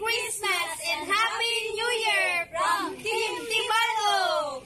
Christmas and Happy New Year from Team Tibalog!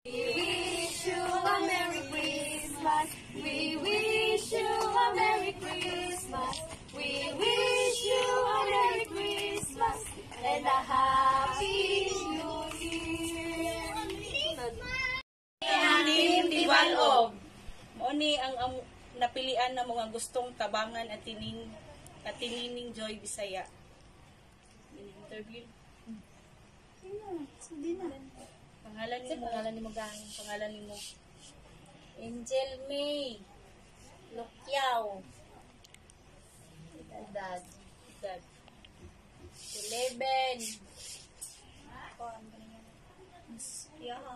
We wish you a Merry Christmas. We wish you a Merry Christmas. We wish you a Merry Christmas and a Happy New Year. Team Tibalog. Mao ni ang napilian na mga gustong tabangan at tining at tinining Joy Bisaya. In-interview. Pangalan nimo. Pangalan nimo gang. Pangalan nimo. Angel May Lukyao. Edad. Dad. 11. Iyang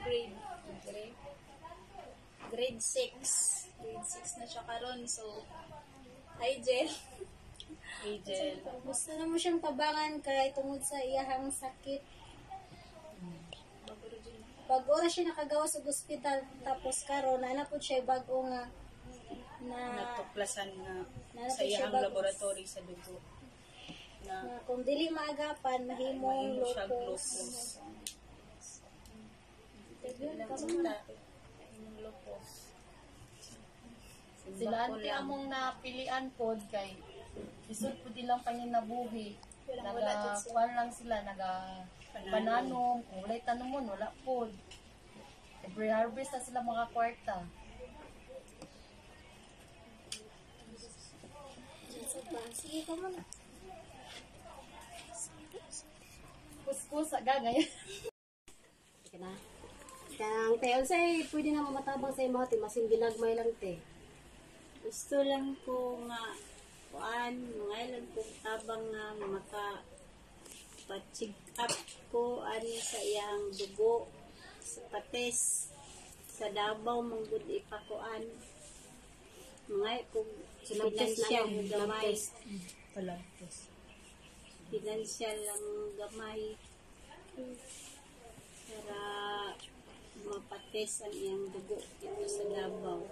grade. Grade. Grade 6. Grade 6 na siya karon. So, hi Jel. Angel. Gusto na mo siyang tabangan kay tungod sa iyahang sakit. Bago na siya nakagawa sa ospital, tapos karon na po siya bago nga na Natuklasan na na sa po siya iyang bago. Laboratory sa dugo na Na kung dili maagapan, mahimong mahimo siya lupus. lupus. Interview ka muna. Mahimong lupus. Sila ante among napilian pod kay lisod pud ilang panginabuhi. Naga kuan lang sila, naga pananom, kung walay tanomon wala pod. Every harvest na sila mga kwarta. Sige ka muna. Kuskus aga ngayon. Sige na. Kang te, unsay pwede na matabang sa imo te, masin ginagmay lang te. Gusto lang ko nga kuan, mga lang kong tabang nga maka pa-check up ko ani sa iyang dugo sa pates sa Davao manggod ipakuan, mga kung So, lab test na financial lang, lab gamay test. Palab test. Financial lang gamay para mapates ang iyang dugo dito sa Davao.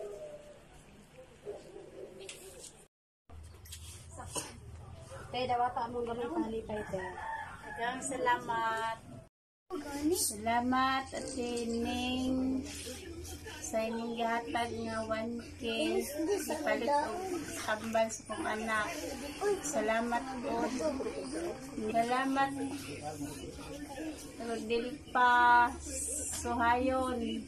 Te, dawata among gamay palipay te. Daghang salamat. Salamat, Ate Ning, sa imong gihatag nga 1K ipalit og tambal sa kong anak. Salamat po. Salamat, Rodilpa Suhayon,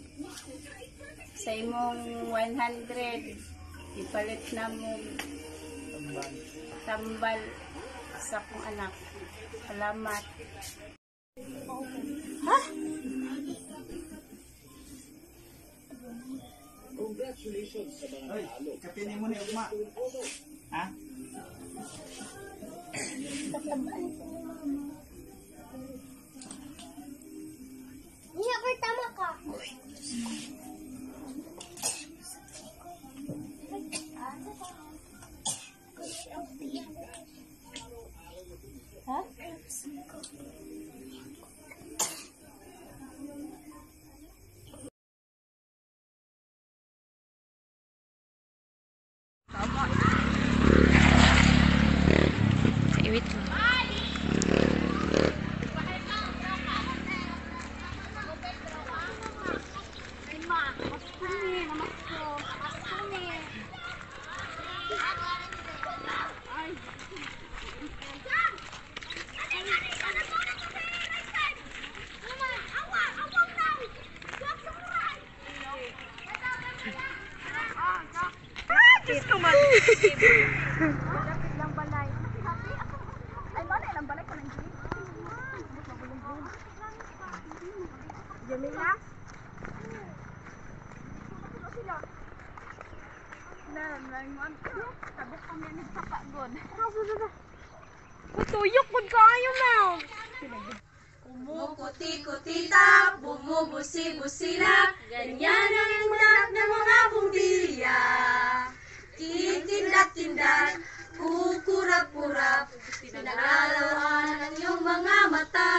sa imong 100 ipalit na mo tambal sa akong anak. Salamat. Oy, kape ni mo ni Ugma. Ha? Niya, pero tama ka. Ha? Wait. Tuyok pud kaayo, Mel. Kumukuti-kutita, bumubusi-busila, ganyan ang indak ng mga bumbilya. Kikindat-kindat, kukurap-kurap, pinaglalawaan ang iyong mga mata.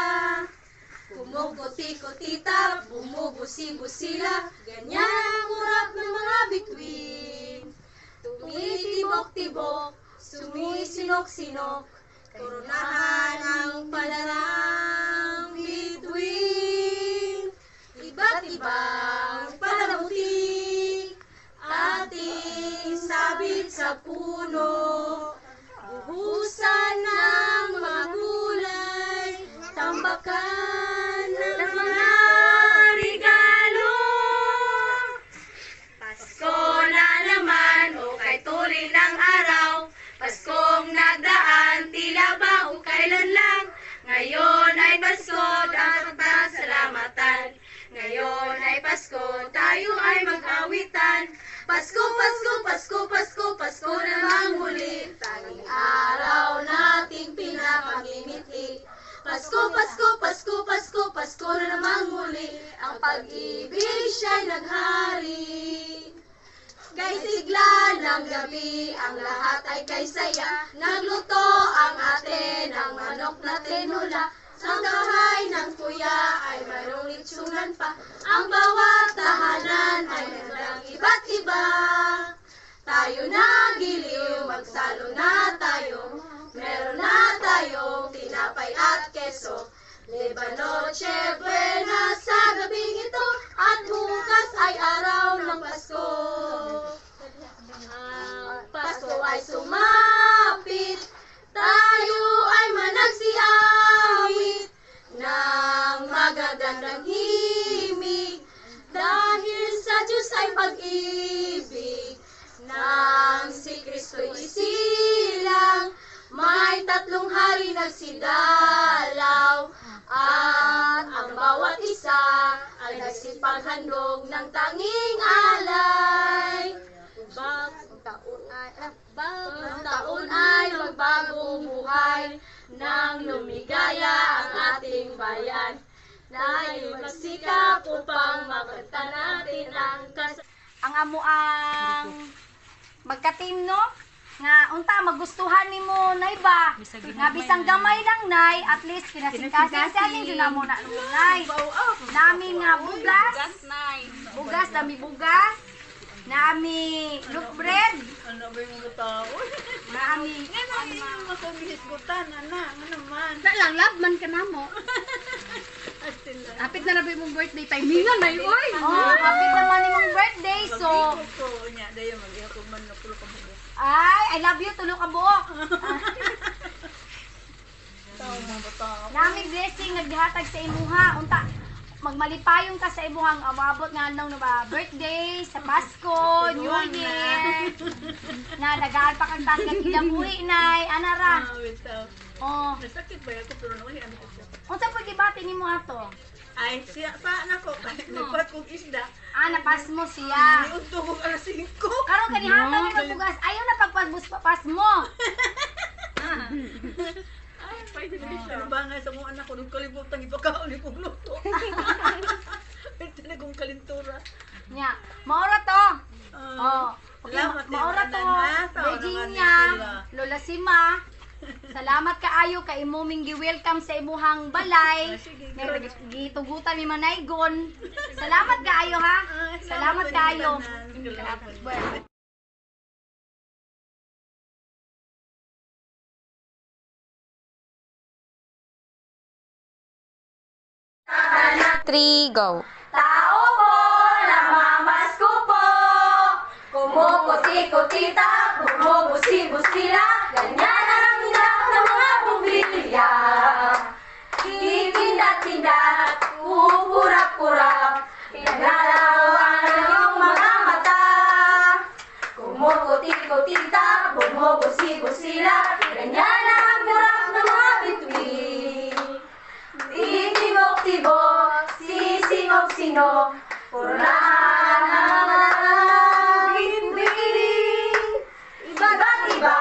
Kumukuti-kutita, bumubusi-busila, ganyan ang kurap ng mga bituin. Tumitibok-tibok, Sumisinok-sinok, koronahan ang palalang bituin. Iba't ibang palamuti, ating sabit sa puno. Buhusan ng mga kulay, tambakan ng mga regalo. Pasko na naman, o kay turi ng araw. Paskong nagdaan, tila ba o kailan lang. Ngayon ay Pasko, dapat pasalamatan. Ngayon ay Pasko, tayo ay mag-awitan. Pasko, Pasko, Pasko, Pasko, Pasko namang muli. Tanging araw nating pinakamimiti. Pasko, Pasko, Pasko, Pasko, Pasko na namang muli. Ang pag-ibig siya'y naghari. Kay sigla ng gabi, ang lahat ay kay saya. Nagluto ang ate ng manok na tinula. Sa bahay ng kuya ay mayroong litsunan pa. Ang bawat tahanan ay handang iba't iba. Tayo na giliw, magsalo na tayo. Meron na tayong tinapay at keso. Leba Noche Buena sa gabing ito, at bukas ay araw ng Pasko. Ang Pasko ay sumapit, tayo ay managsiawit ng magagandang himig. Dahil sa Diyos ay pag-ibig, nang si Kristo'y isilang, may tatlong hari nagsidalaw, at ang bawat isa ay nagsipaghandog ng tanging alay. Bagong taon ay magbagong buhay, nang lumigaya ang ating bayan. Tayo magsikap upang makanta natin ang Ang amo ang magka-team, no? Nga unta magustuhan nimo nay ba? Nga bisang gamay lang nay, at least kinasingkasing sa ating jud namo na nay. Nami nga bugas, bugas dami bugas. Nami loaf bread. Ano ba yung mga tao? Nami Ngayon, yung makabihisgutan, ana, ano man. Sa lang, love man ka na mo. Hapit na na ba yung birthday timingan na oy. Oh, happy naman imong birthday. So, ko niya, dayo mag-iha ko man na pulo ka buok. Ay, I love you, tulo ka buok. Nami blessing naghatag sa imuha. Unta magmalipayong ka sa imuhang umabot nga adlaw na ba birthday, sa Pasko, New Year. Na dagaan pa kang taas nga kinabuhi nay, ana ra. Oh. Nasakit ba ako pero naman ano ko siya. Unsa pud gibati nimo ato? Ay, siya pa nako, nagpat kong isda. Ah, napas mo siya. Niudto kong alas 5. Karon kanihatag ni kag bugas, ayaw na pagpasbus pas mo. Ay, pwede na siya. Ano ba nga sa mga anak ko, nung kalibutan, ipakaon ni kong luto. Ito na kong kalintura. Nya, maura to. Oh. Okay, Salamat, maura to. Tanan, ha? Tao naman Virginia, sila. Lola Sima. Salamat kaayo kay imo ming gi-welcome sa imuhang balay. Nga gitugutan mi manaygon. Salamat kaayo ha. Salamat kaayo. Well. Three, go. Tao po, namamasko po. Kumukuti-kutita, bumubusi-busila. Ganyan ang hirap ng mga bumbilya. Titinda-tinda, kukurap-kurap. Pinaglalawaan ang iyong mga mata. Kumukuti-kutita, bumubusi-busila. Ganyan ang hirap ng mga bituin. Titibok-tibok, sisinok-sinok, purunahan ang mga bituin. Iba't iba.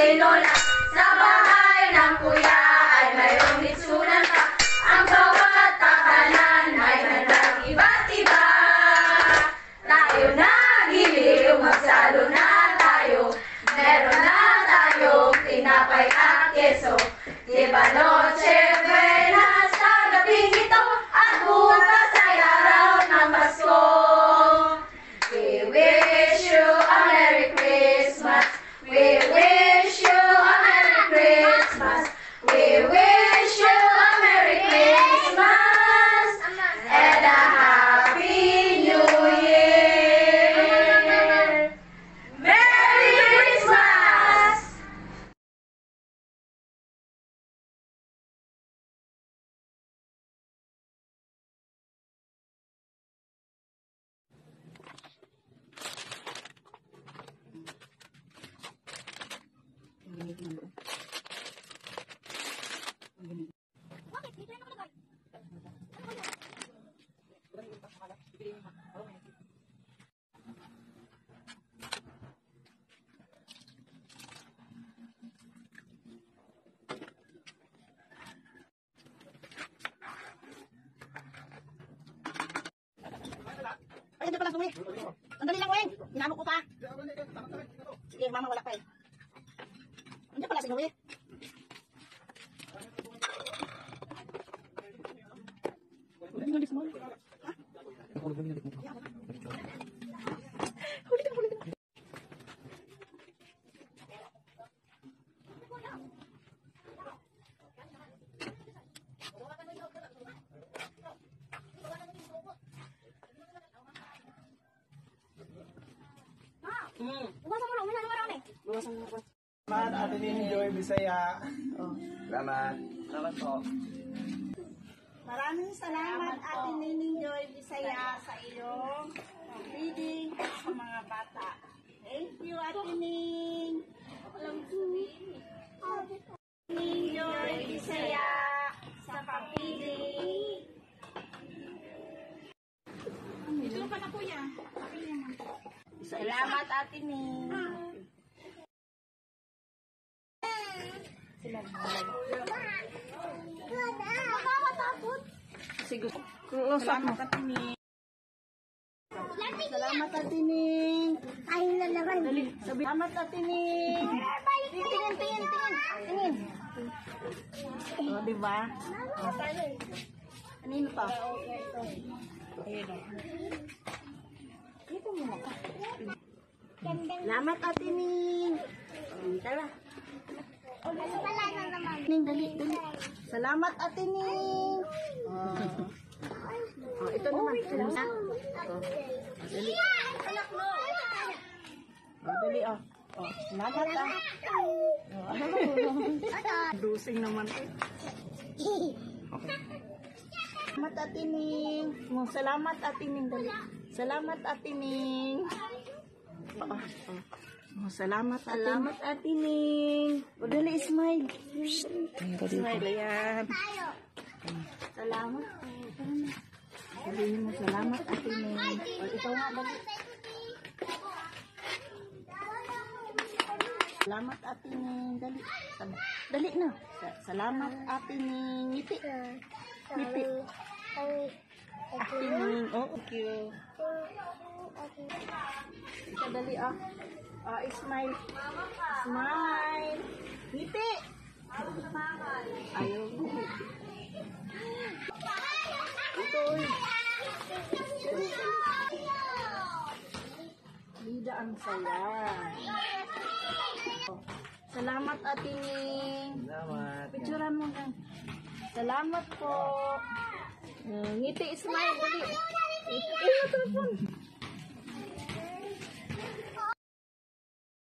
tinola. Sa bahay ng kuya ay mayroong litsunan pa. Ang bawat tahanan ay handang iba't iba. Tayo na giliw, magsalo na tayo. Meron na tayong tinapay at keso. Di ba Noche Buena sa gabing ito at bukas ay araw ng Pasko. We wish you a Merry Christmas. We wish you a Merry Christmas. We wish you a Merry Christmas and a Happy New Year. Merry Christmas! Ay, hindi pa lang sumi. Sandali lang, Weng. Hinamok ko pa. Sige, mama, wala pa eh. Andiyan pala si Noe. Salamat, Ate Nining Joy Bisaya. Salamat. Salamat po. Maraming salamat, Ate Nining Joy Bisaya, sa iyong feeding sa mga bata. Thank you, Ate Ning. Nining Joy Bisaya sa pa-feeding. Salamat, Ate Ning. Salamat, Ate Ning. Salamat, Ate Ning. Ayun na naman. Dali, sabi. Salamat, Ate Ning. Tingin, tingin, tingin. Tingin. O, di ba? Kanino pa? Ayun, o. Dito muna ka. Salamat, Ate Ning. Tara. Wala na naman. Ning, dali, dali. Salamat, Ate Ning. Oh. Oh, ito naman. Salamat. Oh. Dali. Oh, dali, oh. Oh, salamat, ah. Oh. Dusing naman. Salamat, Ate Ning. Oh, salamat, Ate Ning. Dali. Salamat, Ate Ning. Oh, oh. Oh, salamat, Ate. Salamat, Ate Ning. O, dali, smile. Smile, ayan. Salamat. Sabihin mo, salamat, Ate Ning. O, ikaw nga, dali. Salamat, Ate Ning. Dali. Dali na. Salamat, Ate Ning. Ngiti. Ngiti. Ate Ning. Oh, thank you. Ika, dali, ah. Ah, smile. Smile. Ngiti. Ayaw. Ito, oy. Bida ang saya. Salamat, Ate Ning. Salamat. Picturean mo na. Salamat po. Ngiti, smile. Dali. Eh, telepon.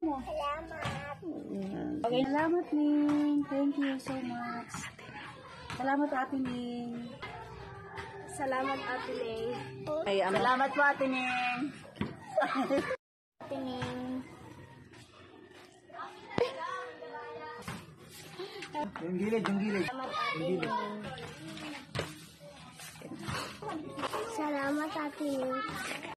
Salamat. Okay. Salamat, Ning. Thank you so much. Salamat, Ate Ning. Salamat, Ate Ning. Ay, salamat po, Ate Ning. Ate Ning. Yung gilid, yung gilid. Yung gilid. Salamat, Ate Ning.